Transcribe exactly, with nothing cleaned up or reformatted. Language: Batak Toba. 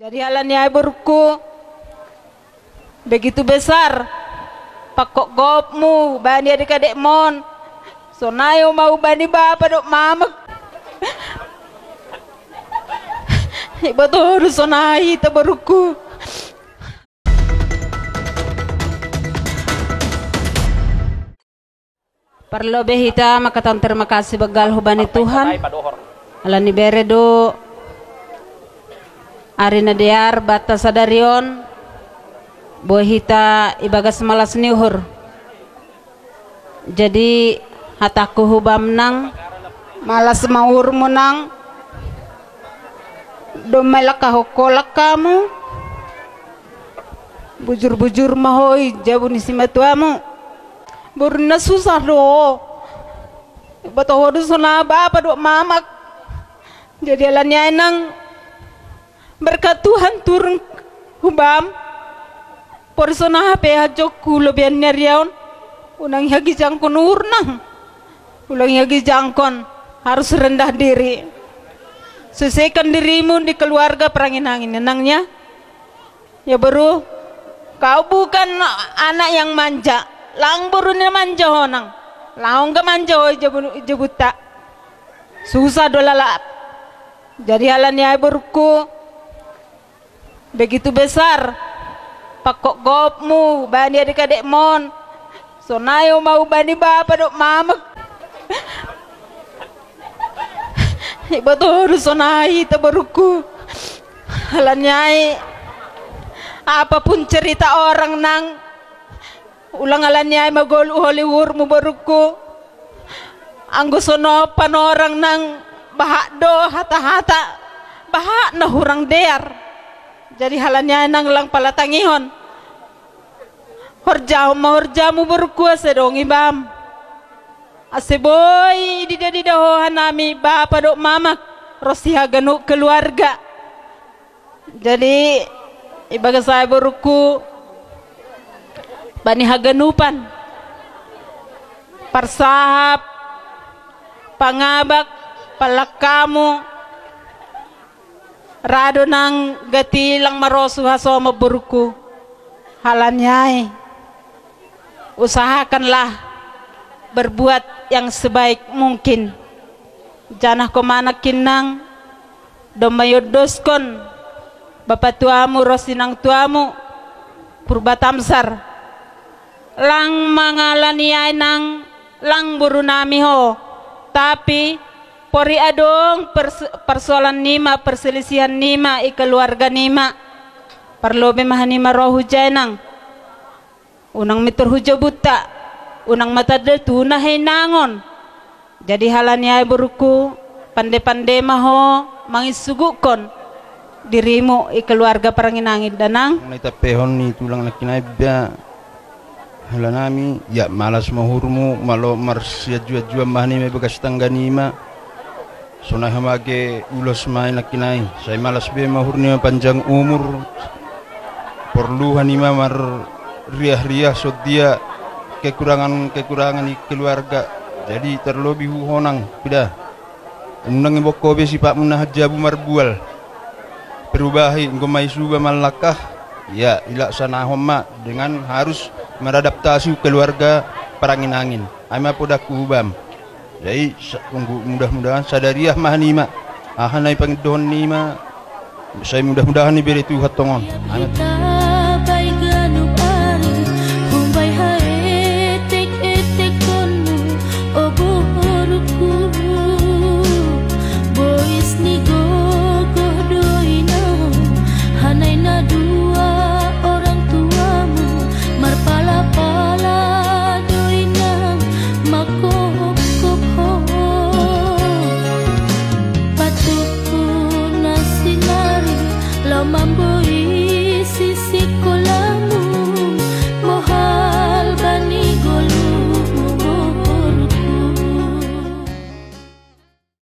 Jadi halani ai borungku, begitu besar pangkopkopmu bani adek-adekmon, sonai ma hubani bapa dohot mama. Iboto ho do sonai hita borungku. Parlobe hita mangkatahon terima kasih banggal hubani Tuhan. Ala ni bere do ari na dear banta sadari on, boi hita ibagas malas ni uhur. Jadi hatangku hubam nang, malas ma uhurmu nang, domma ilangkahon ho langkamu. Bujur-bujur ma ho i jabu ni simatuamu. Boru na susah do ho. Iboto ho do sonai bapa dohot mama. Jadi alani ai nang, berkat Tuhan turun hubam. Porsonai hape hajongku lobian ni ari on. Unang ihagijangkon uhur nang. Unang ihagijangkon. Harus rendah diri. Sesuaikan dirimu di keluarga peranginangin nang ya. Ya boru, kau bukan anak yang manja. Lang boru na manja ho nang. Lang angka manja ho i jabu, i jabunta. Susah do lalap. Jadi alani ai borungku, begitu besar pangkopkopmu bani adek-adekmon, sonai ma hubani bapa dohot mama. Iboto ho do sonai hita borungku. Alani ai, apapun cerita orang nang, unang alani ai magolu holi uhurmu borungku. Anggo songon on panorang nang, bahat do hata-hata, bahat na hurang dear. Jadi alani ai nang lang palatangihon. Horjahon ma horjamu borungku ase dong ibam. Ase boi didadida ho hanami bapa dohot mama ro si haganup keluarga. Jadi ibagas ai borungku, bani haganupan, parsahap, pangabak, palangkamu, ra do nang gati lang marosu hasomot borungku. Alani ai, usahakanlah berbuat yang sebaik mungkin. Janah ho ma nangkin nang, domma iondoskon bapatuamu ro sinangtuamu Purba Tamsar. Lang mangalani ai nang, lang borunami ho. Tapi pori adong pers-, persoalan nima, perselisihan nima i keluarga nima, parlobe ma hanima ro hujai nang. Unang mintor hu jabunta, unang ma tanda tu na hinainangon. Jadi alani ai borungku, pande-pande ma ho manginsugukkon dirimu i keluarga paranginangin da nang. Na itampehon ni tulang nangkin ai ba, ala nami, ia malas ma uhurmu, malo marsianjuanjuan ma hanima i bagas tangga nima. Sonai hamage ulos ma i nangkin ai, sai malas be ma uhur nima panjang umur. Porlu hanima marriah-riah songon dia kekurangan-kekurangan i keluarga. Jadi tarlobi hu ho nang, pida. Unang iboan ho be sipatmu na hanjabu marbual. Perubahi, anggo ma i suba mallangkah, ia ilaksanahon ma dengan harus maradaptasi keluarga paranginangin. Ai ma podangku hubam. Jadi sa-, unggu-, mudah-mudahan sada riah ma hanima. Aha na ipangidohon nima, sai mudah-mudahan ibere Tuhan tongon. Amin. Hita bai ganup ari, umbai haetek-etekkonmu, o borungku. Bois ni gogo do inang, hanai na dua orang tuamu, marpala-pala do inang, mangkopkop ho. Patupu na sinari, laho mambo